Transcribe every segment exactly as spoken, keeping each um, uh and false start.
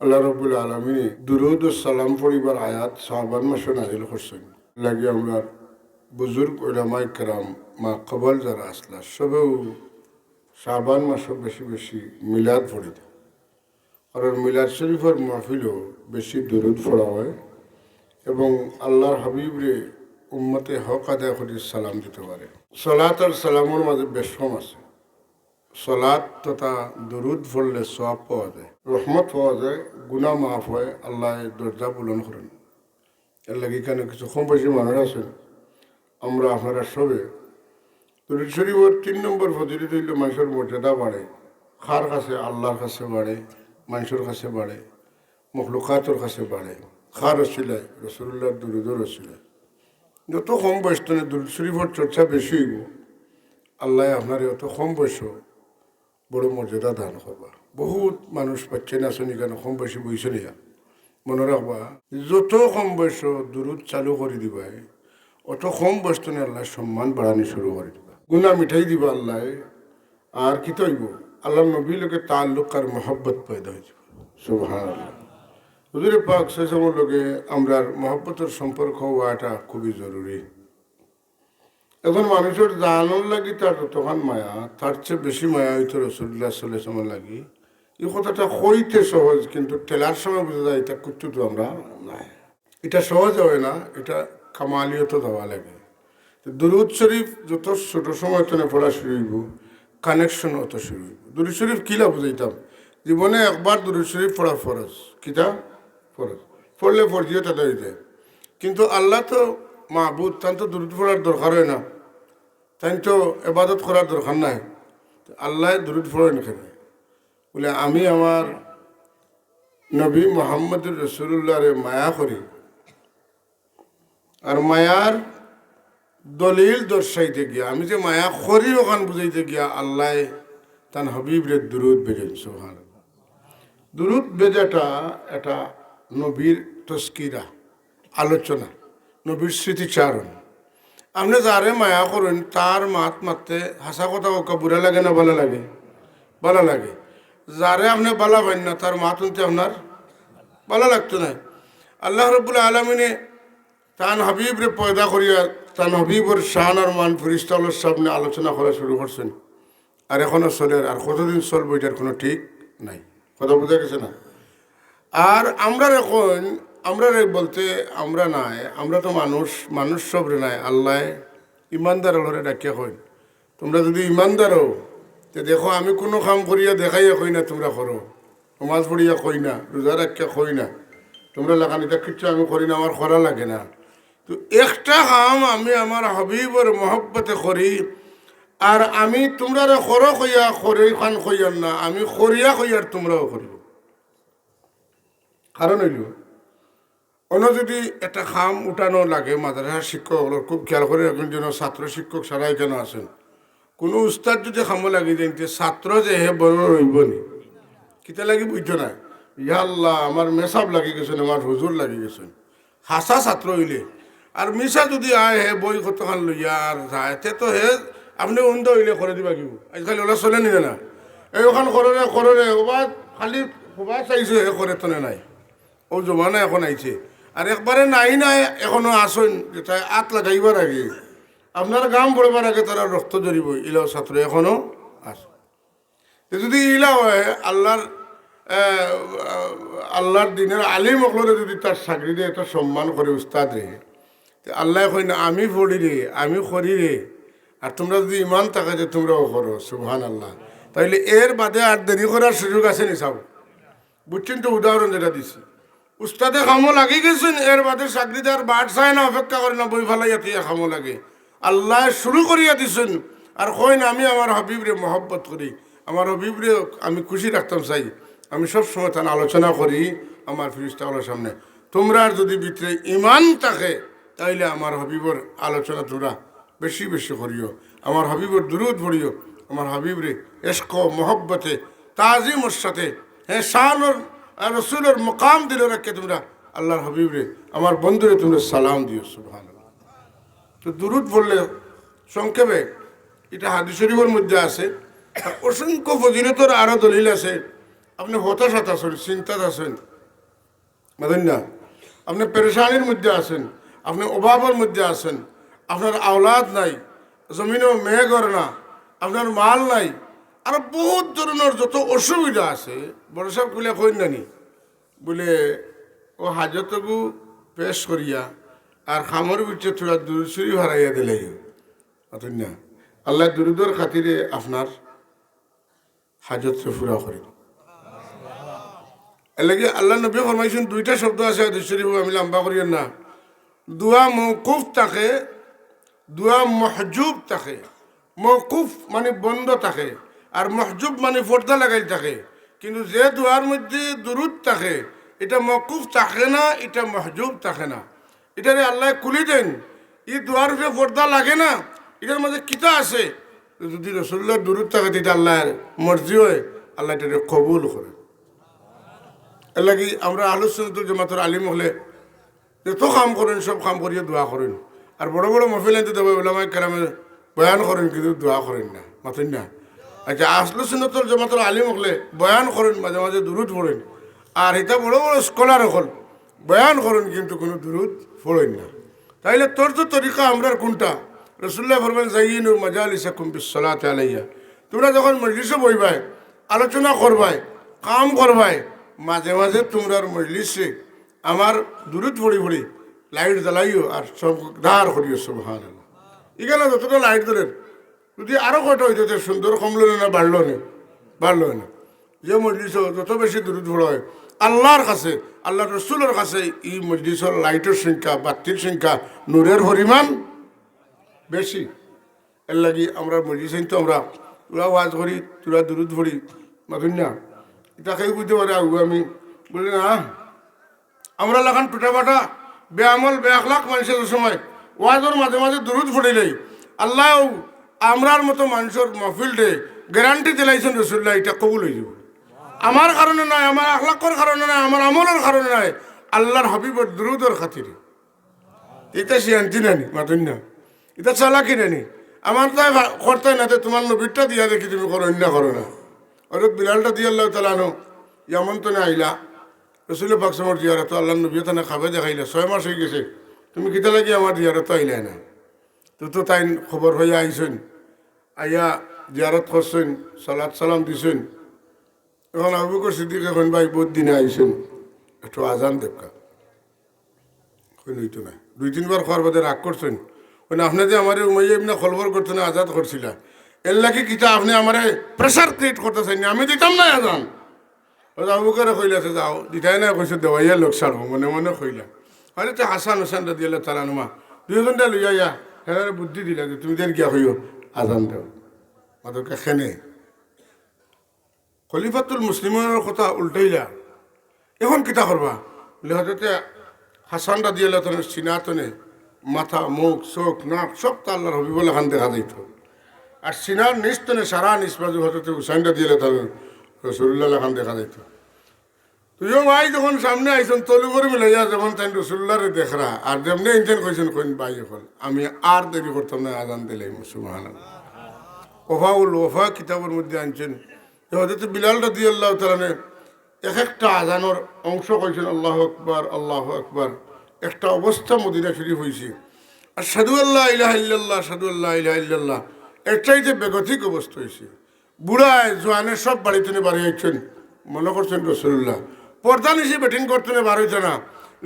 আল্লাহ রব্বুল আলামিনে দুরুদ ও সালাম পড়িবার আয়াত শাবান মাসো নাজিল করছইন। লাগি আমরা বুজুর্গ উলামায়ে কেরাম, মা কবল যারা আছলা, সবেউ শাবান মাসো বেশি বেশি মিলাদ পড়িতা। কারণ মিলাদ শরীফর মাহফিলো বেশি দুরুদ পড়া অয় এবং আল্লাহর হাবিবরে উম্মতে হক আদায় করি সালাম দিতা পারে। সালাত আর সালামর মাঝে বেশকম আছে। সালাত তথা দুরুদ পড়লে সওয়াব পাওয়া যায়, রহমত পাওয়া যায়, গুনাহ মাফ অয়, আল্লায় দরজা বুলন্দ করইন। এরলাগি ইখানো কিছু কম বেশি মানুষ আছইন, আমরা আপনারা সবে দুরুদ শরীফর তিন নম্বর ফজিলত অইলো মানষর মর্যাদা বাড়ে। কার কাছে? আল্লাহর কাছে বাড়ে, মানষর কাছে বাড়ে, মখলুকাতর কাছে বাড়ে। কার উছিলায়? রাসূলুল্লাহর দুরুদর উছিলায়। যত কম বয়স তনে দুরুদ শরীফর চর্চা বেশি অইবো, আল্লায় আপনারে অত কম বয়সো বড় মর্যাদা দান করবা। বহুত মানুষ পাইচ্ছেন আছইন ইখানো কম বয়সী বইছইন ইয়া। মনো রাখবা, যত কম বয়সো দুরুদ চালু করি দিবায়, অত কম বয়স তনে আল্লায় সম্মান বাড়ানি শুরু করি দিবা, গুনাহ মিটাই দিবা আল্লায়। আর কিতা অইবো? আল্লাহর নবীর লগে তাল্লুক আর মহব্বত পয়দা অইযিবো। সুবহানাল্লাহ। হুজুরে পাক সাল্লাল্লাহু আলাইহি ওয়াসাল্লামর লগে আমরার মহব্বতর সম্পর্ক অওয়াটা খুবই জরুরি। এখন মানুষর জানর লাগি তার যতখান মায়া, তার চেয়ে বেশি মায়া অইতো রাসূলুল্লাহ সাল্লাল্লাহু আলাইহি ওয়াসাল্লামর লাগি। ই কথাটা কইতে সহজ, কিন্তু ঠেলার সময় বুঝা যায় ইটা কুচ্ছু তো আমরা নায়। ইটা সহজ অয় না, ইটা কামালিয়তো যাওয়া লাগে। তো দুরুদ শরীফ যত ছোট সময় তনে পড়া শুরু অইবো, connection অত শুরু অইবো। দুরুদ শরীফ কিলা বুঝাইতাম? জীবনে একবার দুরুদ শরীফ পড়া ফরজ। কিতা? ফরজ। পড়লে ফরজিয়ত আদায় অই যায়। কিন্তু আল্লাহ তো মাবুদ, তান তো দুরুদ পড়ার দরকার অয় না, তান তো ইবাদত করার দরকার নাই। আল্লায় দুরুদ পড়ইন কেনে? বলে, আমি আমার নবী মুহাম্মদুর রাসূলুল্লাহরে মায়া করি, আর মায়ার দলিল দর্শাইতে গিয়া, আমি যে মায়া করি অখান বুঝাইতে গিয়া আল্লায় তান হাবিবরে দুরুদ ভেজইন। সুবহানাল্লাহ। দুরুদ ভেজাটা এটা নবীর তজকিরা, আলোচনা, নবীর স্মৃতিচারণ। আপনে যারে মায়া করইন, তার মাত মাততে, হাছা কথা কউক্কা, বুরা লাগে না ভালা লাগে? ভালা লাগে। যারে আপনে ভালা পাইন না, তার মাত হুনতে আপনার ভালা লাগতো নায়। আল্লাহ রাব্বুল আলামিনে তান হাবিবরে পয়দা করিয়া তান হাবিবর শান আর মান ফিরিস্তা অকলর সামনে আলোচনা করা শুরু করছইন। আর এখনো চলের, আর কতদিন চলবো ইটার কুনু ঠিক নাই। কথা বুঝা গেছে না? আর আমরার এখন, আমরার এই বলতে আমরা নায়, আমরা তো মানুষ, মানুষ সবরে নায়। আল্লায় ইমানদার অকলরে ডাকিয়া কইন, তুমরা যুদি ইমানদার অও, তে দেখো আমি কুনু কাম করিয়া দেখাইয়া কই না তুমরা করো, নমাজ পড়িয়া কই না, রোজা রাখিয়া কই না, তুমরা লাখান ইতা কিচ্ছু আমি করি না, আমার করা লাগে না। তো একটা কাম আমি আমার হাবিবর মহব্বতে করি, আর আমি তুমরারে করো কইয়া করি খান কইয়ার না, আমি করিয়া কইয়ার তুমরাও করিও। কারণ অইলো, অনো যুদি একটা কাম উঠানো লাগে, মাদ্রাসার শিক্ষক অকলর খুব খেয়াল করি রাখইন যেন ছাত্র শিক্ষক ছাড়া ইখানো আছইন। কুনু উস্তাদ যুদি কামো লাগি যাইন তে ছাত্র যে হে বড় রইবো নি, কিতা লাগি বুঝছো না? ইয়া আল্লাহ, আমার মেসাব লাগি গেছইন, আমার হুজুর লাগি গেছইন। হাছা ছাত্র অইলে, আর মিছা যুদি আয় হে বই কতখান লইয়া আর যায়, তে তো হে আপনে উন্দা অইলে করে দিবা কিবো। আইজকাল অলা চলে নি না? এই অখান করো রে, করো রে, ওবা খালি হবা চাইছে, হে করে তনে নাই। অউ জমানা এখন আইছে। আর একবারে নাই নাই, এখনো আছইন, যেটায় আত লাগাইবার আগে, আপনার ঘাম পড়বার আগে তারার রক্ত ঝরিবো, ইলাও ছাত্র এখনো আছে। তে যুদি ইলা অয়, আল্লাহর, আহ, আল্লাহর দ্বীনের আলিম অকলরে যুদি তার চাকরি দেয়, এত সম্মান করে উস্তাদরে, তে আল্লায় কইন, আমি পড়ি রে, আমি করি রে, আর তুমরা যুদি ইমান থাকে তে তুমরাও করো। সুবহানাল্লাহ। তাইলে এর বাদে আর দেরি করার সুযোগ আছে নি সাব? বুঝছইন তো উদাহরণ যেটা দিছি? উস্তাদে কামো লাগি গেছইন, এর বাদে চাকরিদার বাট চায় না, অপেক্ষা করে না, বই ফালাইয়া থইয়া কামো লাগে। আল্লায় শুরু করিয়া দিছইন, আর কইন, আমি আমার হাবিবরে মহব্বত করি, আমার হাবিবরে আমি খুশি রাখতাম চাই, আমি সব সময় তান আলোচনা করি আমার ফিরিস্তা অকলর সামনে। তুমরার যুদি ভিতরে ইমান থাকে, তাইলে আমার হাবিবর আলোচনা তুমরা বেশি বেশি করিও, আমার হাবিবর দুরুদ পড়িও, আমার হাবিবরে এশক মহব্বতে তাজিমর সাথে, হে শানর আর রসুলর মকাম দিলে রাখিয়া তুমরা আল্লাহর হাবিবরে, আমার বন্ধুরে তুমরা সালাম দিও। সুবহানাল্লাহ। তো দুরুদ পড়লে সংক্ষেপে, ইটা হাদিস শরীফর মধ্যে আছে, আর অসংখ্য ফজিলতর আরো দলিল আছে। আপনে হতাশাত আছইন, চিন্তাত আছইন, বুঝইন না? আপনে পেরেশানির মধ্যে আছইন, আপনে অভাবর মধ্যে আছইন, আপনার আওলাদ নাই, জমিনো মেঘ অর না, আপনার মাল নাই, আর বহুত ধরনর যত অসুবিধা আছে, বড় সাব খুলে কইন নানি, বুলে, ও হাজতগু পেশ করিয়া আর খামর ভিতরে থুড়া দুরুদ শরিফ হারাইয়া দিলাইও। বুঝইন না? আল্লায় দুরুদর খাতিরে আপনার হাজতরে পুরা করি। এরলাগি আল্লার নবীয়ে ফরমাইছইন, দুইটা শব্দ আছে হাদিস শরিফো, আমি লাম্বা করিয়ার না। দোয়া মওকুফ থাকে, দোয়া মাহজুব থাকে। মওকুফ মানি বন্ধ থাকে, আর মাহজুব মানি পর্দা লাগাইল থাকে। কিন্তু যে দোয়ার মধ্যে দুরুদ থাকে, ইটা মওকুফ থাকে না, ইটা মাহজুব থাকে না। ইটারে আল্লায় খুলি দেইন, ই দোয়ার উপরে পর্দা লাগে না। ইটার মাঝে কিতা আছে? যদি রসুলুল্লাহর দুরুদ থাকে, তে ইটা আল্লার মর্জি অয়, আল্লায় ইটারে কবুল করইন। এরলাগি আমরা আহলুস সুন্নাতুল জামাতর আলিম অকলে যত কাম করইন, সব কাম করিয়া দোয়া করইন। আর বড় বড় মাহফিল আনতে দেবো, উলামায়ে কেরামে বয়ান করইন, কিন্তু দোয়া করইন না, মাতইন না। আচ্ছা, আহলুস সুন্নাতুল জামাতর আলিম অকলে বয়ান করইন, মাঝে মাঝে দুরুদ পড়ইন। আর ইতা বড় বড় স্কলার অকল বয়ান করইন, কিন্তু কুনু দুরুদ পড়ইন না। তাইলে তোর তো তরিকা আমরার কুনটা? রসুলুল্লায় ফরমাইন, "জাইয়িনু মাজালিসাকুম বিস সালাতি আলাইয়া।" তুমরা যখন মজলিসো বইবায়, আলোচনা করবায়, কাম করবায়, মাঝে মাঝে তুমরার মজলিসে আমার দুরুদ পড়ি পড়ি লাইট জ্বালাইও আর চমকদার করিও, সুবহানাল্লাহ। ইখানো যতটা লাইট ধরের, যদি আরো কয়টা অইতো, তে সুন্দর কমলো না, বাড়লো না, বাড়লো না। যে মজলিসো যত বেশি দুরুদ পড়া অয় আল্লার কাছে, আল্লার রসুলর কাছে, ই মজলিসর লাইটর সংখ্যা, বাত্তির সংখ্যা, নূরের পরিমাণ বেশি। এরলাগি আমরা মজলিসো তো আমরা থুড়া ওয়াজ করি, থুড়া দুরুদ পড়ি, মাতইন না? ইতা কেউ বুঝতে পারে, আউ আমি বলি না, আমরা লাখান টুটাফাটা, বেআমল, বেআখলাক মানষে যে সময় ওয়াজর মাঝে মাঝে দুরুদ পড়িলাই, আল্লায় আমরার মতো মানষর মাহফিলরে গ্যারান্টি দিলাইছইন, রসুলুল্লাহ, ইটা কবুল অইযিবো। আমার কারণে নায়, আমার আখলাকর কারণে নায়, আমার আমলর কারণে নায়, আল্লার হাবিবর দুরুদর খাতিরে। ইতা শিয়ান্তি নানি, মাতইন না? ইতা চালাকি নানি? আমার তাই ভা-, করতায় না, তে তুমার নবীরটা দিয়া দেখি তুমি করো, অইন্য করো না। হযরত বিলাল রাদিয়াল্লাহু তাআলা আনহু ইয়ামন তনে আইলা, রসুল পাক সাল্লাল্লাহু আলাইহি ওয়াসাল্লামর জিয়ারতো আল্লার নবীয়ে তানে খাবে দেখাইলা, "ছয় মাস অইগেছে, তুমি কিতার লাগি আমার জিয়ারতো আইলায় না?" তো, তো তাইন খবর পাইয়া আইছইন, আইয়া জিয়ারত করছইন, সালাত সালাম দিছইন। অখন আবু বকর সিদ্দিকে কইন, "ভাই, বউত দিনে আইছইন, একটু আজান দেউক্কা।" কইন, "অইতো নায়।" দুই তিনবার কওয়ার বাদে রাগ করছইন, কইন, "আপনে যে আমারে উমাইয়া ইবনে খলফর গর্ত থনে আজাদ করছিলা, এরলাগি কিতা আপনে আমারে pressure create করতা চাইন নি? আমি দিতাম নায় আজান।" অউ আবু বকরে কইলা, "আচ্ছা, যাও, দিতায় নায় কইছো, দেওয়াইয়া লোক ছাড়বো," মনে মনে কইলা। হযরতে হাসান হুসাইন রাদিয়াল্লাহু তাআলা আনহুমা দুইওজনরে লইয়া আইয়া হেরারে বুদ্ধি দিলা যে, "তুমি যেন গিয়া কইও, আজান দেও।" মাতউক্কা কেনে? খলিফাতুল মুসলিমিনর কথা উল্টাইলা। অখন কিতা করবা? বুলে, হযরতে হাসান রাদিয়াল্লাহু তাআলার সিনা তনে মাথা, মুখ, চউখ, নাক সবতা আল্লার হাবিবর লাখান দেখা যাইতো। আর সিনার নিচ তনে সারা নিচ বাজু হযরতে হুসাইন রাদিয়াল্লাহু তাআলা আনহু রসুলুল্লাহর লাখান দেখা যাইতো। দুইও ভাই যখন সামনে আইছইন, তলু করি মিলাইয়া যেমন তাইন রসুলুল্লাহরে দেখরা, আর যেমনে ইনতাইন কইছইন, কইন, "ভাই অকল, আমি আর দেরি করতাম নায়, আজান দিলাইমু।" সুবহানাল্লাহ। ওয়াফাউল ওয়াফা কিতাবর মধ্যে আনছইন, যে হযরতে বিলাল রাদিয়াল্লাহু তাআলা আনহু এক একটা আজানর অংশ কইছইন, "আল্লাহু আকবার, আল্লাহু আকবার।" একটা অবস্থা মদিনা শরিফ অইছে। আশহাদু আল্লা ইলাহা ইল্লাল্লাহ, আশহাদু আল্লা ইলাহা ইল্লাল্লাহ, এর চাইতে বেগতিক অবস্থা অইছে। বুড়ায়, জোয়ানে সব বাড়ি তনে বারই আইছইন, মনো করছইন রসুলুল্লাহ। পর্দানিশি বেটিন ঘর তনে বার অইতা না।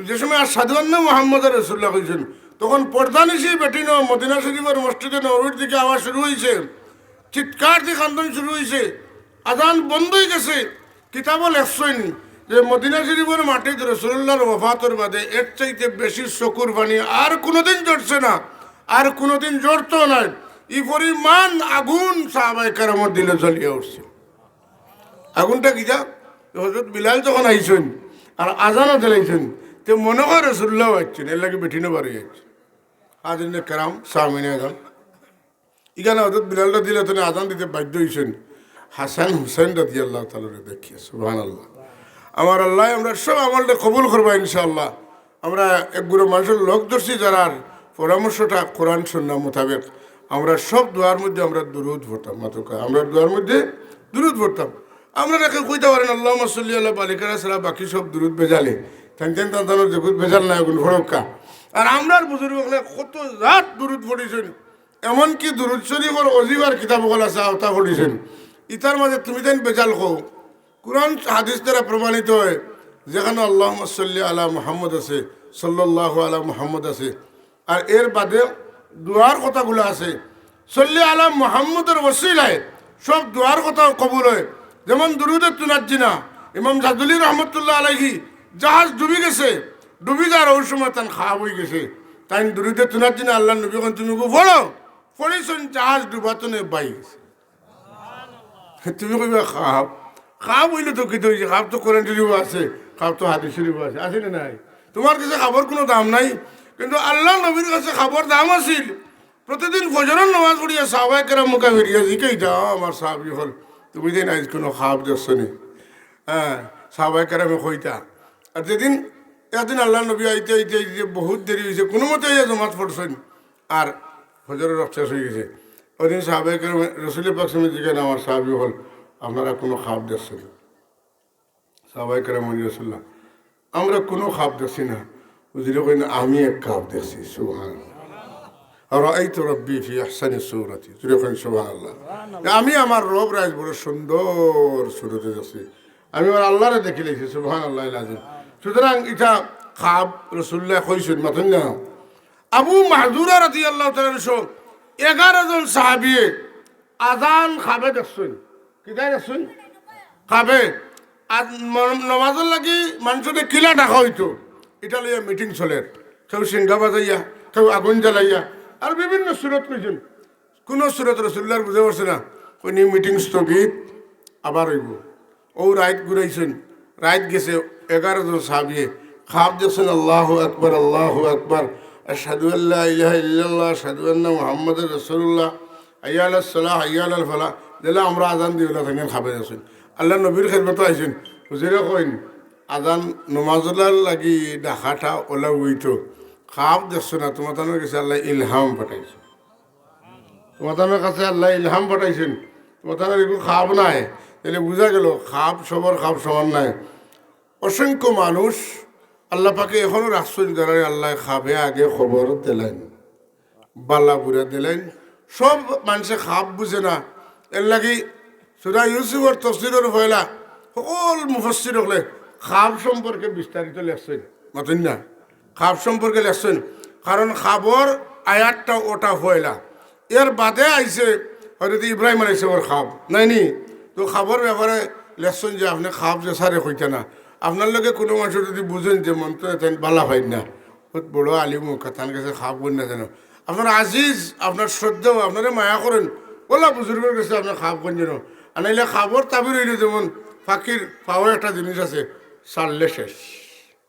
যে সময় আশহাদু আন্না মুহাম্মাদুর রাসুলুল্লাহ কইছইন, তখন পর্দানিশি বেটিনও মদিনা শরিফর মসজিদে নববীর দিকে আওয়া শুরু অইছে, চিৎকার দি কান্দন শুরু অইছে, আজান বন্ধ অইগেছে। কিতাবো লেখছইন যে মদিনা শরিফর মাটিত রসুলুল্লাহর ওফাতর বাদে এর চাইতে বেশি চকুর পানি আর কুনুদিন ঝরছে না, আর কুনুদিন ঝরতো নায়। ই পরিমাণ আগুন সাহাবায়ে কেরামর দিলো জ্বলিয়া উঠছে। আগুনটা কিতা? হযরত বিলাল যখন আইছইন আর আজানও দিলাইছইন, তে মনো কয় রসুলুল্লাহও আইছইন, এরলাগি বেটিনও বারই আইছইন। হাজিরিনে কেরাম, সামিনে আজান। ইখানো হযরত বিলাল রাদিয়াল্লাহু তাআলা আনহু আজান দিতে বাধ্য অইছইন হাসান হুসাইন রাদিয়াল্লাহু তাআলা আনহুরে দেখিয়া। সুবহানাল্লাহ। আমার আল্লায় আমরার সব আমলরে কবুল করবা ইনশাআল্লাহ। আমরা এক গুরু মানুষর লগ ধরছি যারার পরামর্শটা কোরআন সুন্নাহ মোতাবেক। আমরা সব দোয়ার মধ্যে আমরা দুরুদ পড়তাম, মাতউক্কা, আমরা দোয়ার মধ্যে দুরুদ পড়তাম। আমরা নাকি কইতা পারেন, "আল্লাহুম্মা সাল্লি আলা বালিকারা ছাড়া বাকি সব দুরুদ বেজালে।" তাইন তাইন তান তানোর যেগুত বেজাল নাই, ওগুন ফড়ক্কা। আর আমরার বুজুর্গ অকলে কত জাত দুরুদ পড়ছইন, এমনকি দুরুদ শরীফর অজিবার কিতাব অকল আছে, আওতা পড়ছইন। ইতার মাঝে তুমি তাইন বেজাল কও। কুরআন হাদিস দ্বারা প্রমাণিত হয়, যেখানো "আল্লাহুম্মা সাল্লি আলা মুহাম্মদ" আছে, "সাল্লাল্লাহু আলা মুহাম্মদ" আছে, আর এর বাদে দোয়ার কথাগুলা আছে। "সাল্লি আলা মুহাম্মদর ওসিলায় সব দোয়ার কথা কবুল হয়।" যেমন দুরুদে তুনাজ্জিনা, ইমাম জাজুলি রহমতুল্লাহ আলাইহি জাহাজ ডুবি গেছে, ডুবি যার ওই সময় তান খাব অই গেছে। তাইন দুরুদে তুনাজ্জিনা আল্লাহর নবী কইন, "তুমি গু পড়ো।" পড়ছইন, জাহাজ ডুবাতনে বাঁচি গেছে। তুমি কইবা খাব, খাব অইলে তো কিতা অইছে, খাব তো কোরআন শরীফো আছে, খাব তো হাদিস শরীফো আছে, আছে না নাই? তুমার কাছে খাবর কুনু দাম নাই, কিন্তু আল্লাহর নবীর কাছে খাবর দাম আছিল। প্রতিদিন ফজরর নামাজ পড়িয়া সাহাবায়ে কেরাম মুখা ফিরিয়া জিকাইতা, "আমার সাহাবী অকল, তুমি তাইন আইজ কুনু খাব দেখছো নি?" হ্যাঁ, সাহাবায়ে কেরামে কইতা। আর যেদিন, একদিন আল্লাহর নবী আইতে আইতে আইতে বহুত দেরি অইছে, কুনুমতে আইয়া জমাত পড়ছইন, আর ফজরর ওয়াক্ত শেষ অই গেছে। ওই দিন সাহাবায়ে কেরাম, রসুল পাক সাল্লাল্লাহু আলাইহি ওয়াসাল্লাম জিকাইন, "আমার সাহাবী অকল, আপনারা কুনু খাব দেখছো নি?" সাহাবায়ে কেরাম বলেন, "রাসূলুল্লাহ, আমরা কুনু খাব দেখছি না।" হুজুরে কইন, "আমি এক খাব দেখছি।" সুবহানাল্লাহ। "রাআইতু রাব্বি ফি আহসানি সূরাতি।" জোরে কইন, "সুবহানাল্লাহ।" "আমি আমার রবরে আইজ বড় সুন্দর সুরতে দেখছি, আমি আমার আল্লাহরে দেখিলাইছি।" সুবহানাল্লাহিল আযীম। সুতরাং ইটা খাব রাসূলুল্লায় কইছইন, মাতইন না। আবু মাহজুরা রাদিয়াল্লাহু তাআলা আনহু সহ এগারো জন সাহাবিয়ে আজান খাবে দেখছইন। কিতায় দেখছইন? খাবে। আর ম-, নমাজর লাগি মানষরে কিলা ডাকা অইতো, ইটা লইয়া মিটিং চলের। কেউ সিঙ্গা বাজাইয়া, কেউ আগুন জ্বালাইয়া, আর বিভিন্ন সুরত কইছইন। কুনু সুরত রাসূলুল্লাহর বুঝা পড়ছে না। কইন, "মিটিং স্থগিত, আবার অইবো।" অউ রাইত ঘুরাইছইন, রাইত গেছে, এগারো জন সাহাবিয়ে খাব দেখছইন, "আল্লাহু আকবার, আল্লাহু আকবার, আশহাদু আল্লা ইলাহা ইল্লাল্লাহ, আশহাদু আন্না মুহাম্মাদার রাসূলুল্লাহ, হাইয়া আলাস সালাহ, হাইয়া আলাল ফালাহ।" যেলা আমরা আজান দিই, অলা তাইন খাবে দেখছইন। আল্লাহর নবীর খেদমতো আইছইন, হুজুরে কইন, "আজান নমাজর লাগি ডাকাটা অলা অইতো, খাব দেখছো না, তুমার তানোর গেছে আল্লায় ইলহাম পাঠাইছইন।" তুমার তানোর কাছে আল্লায় ইলহাম পাঠাইছইন, তুমার তানোর ইগু খাব নায়, তাইলে বুঝা গেল খাব সবর খাব সমান নায়। অসংখ্য মানুষ আল্লাহ পাকে এখনো রাখছইন, যারারে আল্লায় খাবে আগে খবর দিলাইন, বালা বুরা দিলাইন। সব মানষে খাব বুঝে না, এরলাগি সূরা ইউসুফর তফসিরর পয়লা হকল মুফাসসির অকলে খাব সম্পর্কে বিস্তারিত লেখছইন, মাতইন না? খাব সম্পর্কে লেখছইন, কারণ খাবর আয়াতটা অটা পয়লা। এর বাদে আইছে হযরত ইব্রাহিম আলাইহিস সালামর খাব, নায়নি? তো খাবর ব্যাপারে লেখছইন যে আপনে খাব যে ছারে কইতা না, আপনার লগে কুনু মানষে যুদি বুঝইন যে মন্ত্র তাইন বালা পাইন না, বহুত বড় আলিম অউক, তান গেছে খাব কইন না যেন। আপনার আজিজ, আপনার শ্রদ্ধা, আপনারে মায়া করইন, অলা বুজুর্গর গেছে আপনে খাব কইন যেন। আর নাইলে খাবর তাবির অইলো যেমন পাখির পাওর একটা জিনিস আছে, ছাড়লে শেষ।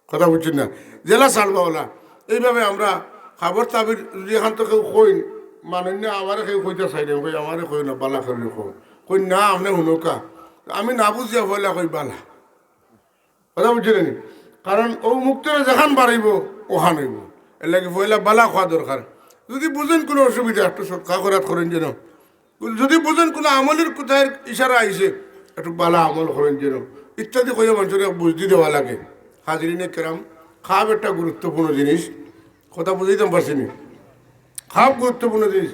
কথা বুঝছইন না? যেলা ছাড়বা অলা। এইভাবে আমরা খাবর তাবির যুদি এখান তো কেউ কইন, মানইন না, আমারে কেউ কইতা চাইলে, কই, "আমারে কইও না, বালা করি কও।" কইন, "না, আপনে হুনউক্কা।" আমি না বুঝিয়া পয়লা কই, "বালা।" কথা বুঝছইন নি? কারণ অউ মুখ থনে যেখান বারইবো, অখান অইবো। এরলাগি পয়লা বালা কওয়া দরকার। যুদি বুঝইন কুনু অসুবিধা, একটু সদকা খয়রাত করইন যেন। যুদি বুঝইন কুনু আমলর কথার ইশারা আইছে, একটু বালা আমল করইন যেন, ইত্যাদি কইয়া মানষরে বুঝ দি দেওয়া লাগে। হাজিরিনে কেরাম, খাব একটা গুরুত্বপূর্ণ জিনিস। কথা বুঝাইতাম পারছি নি? খাব গুরুত্বপূর্ণ জিনিস।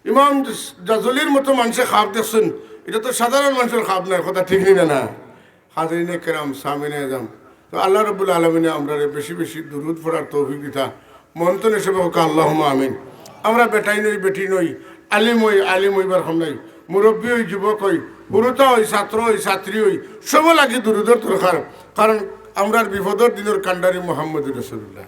ইমাম জাজুলির মতো মানষে খাব দেখছইন, ইটা তো সাধারণ মানষর খাব নায়, কথা ঠিক নি না? না, হাজিরিনে কেরাম, সামিনে আজম, তো আল্লাহ রাব্বুল আলামিনে আমরারে বেশি বেশি দুরুদ পড়ার তৌফিক দিতা। মন থনে সবে কউক্কা, "আল্লাহুম্মা আমিন।" আমরা বেটাইন অই, বেটিন অই, আলিম অই, আলিম অইবার কাম নাই, মুরব্বি অই, যুবক অই, হুরুতা অই, ছাত্র অই, ছাত্রী অই, সবর লাগি দুরুদর দরকার। কারণ আমরার বিপদর দিনর কান্ডারি মুহাম্মদুর রাসূলুল্লাহ।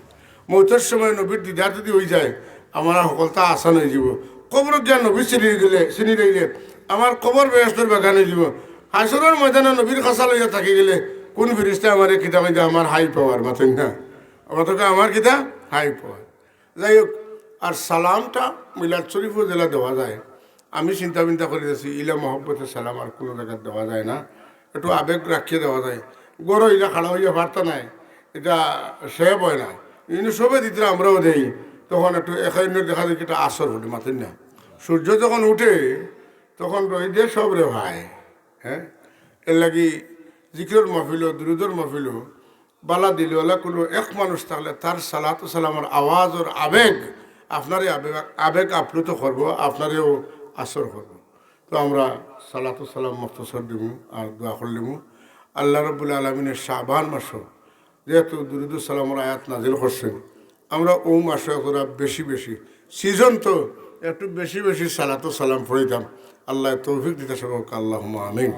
মউতর সময় নবীর দিদার যুদি অইযায়, আমার হকলতা আসান অইযিবো। কবরো গিয়া নবী চিনি দিলে, চিনি দিলে, আমার কবর বেহেস্তর বাগান অইযিবো। হাশরর ময়দানো নবীর খাসা লইয়া থাকি গেলে, কুন ফিরিস্তায় আমারে কিতা কইতা, "আমার হাই পাওয়ার", মাতইন না? আমার তো কয়, "আমার কিতা? High power." যাই হউক, আর সালামটা মিলাদ শরীফো যেলা দেওয়া যায়, আমি চিন্তা-ভিন্তা করি দেখছি, ইলা মহব্বতে সালাম আর কুনু জাগাত দেওয়া যায় না, একটু আবেগ রাখিয়া দেওয়া যায়। ঘরো ইলা খাড়া অইয়া পারতা নায়, ইটা সেব অয় না। কিন্তু সবে দিতরা, আমরাও দেই, তখন একটু একে অন্যর দেখা দেখি একটা আসর পড়ে, মাতইন না? সূর্য যখন উঠে, তখন রইদে সবরে ভায়, হ্যাঁ? এর লাগি জিকিরর মাহফিলো, দুরুদর মাহফিলো, বালা দিলওয়ালা কোনো এক মানুষ থাকলে তার সালাতু সালামর আওয়াজর আবেগ আপনারে আবেগ, আবেগ আপ্লুত করবো, আপনারেও আসর করবো। তো আমরা সালাতু সালাম মখতসর দিমু আর দোয়া করলিমু। আল্লাহ রব্বুল আলমিনের শাবান মাসো যেহেতু দুরুদু সালামর আয়াত নাজিল করছেন, আমরা ও মাসো একটু বেশি বেশি, সিজন তো একটু বেশি বেশি সালাতু সালাম পড়িতাম। আল্লাহ তৌফিক দিতা সবক, আল্লাহুম্মা আমিন।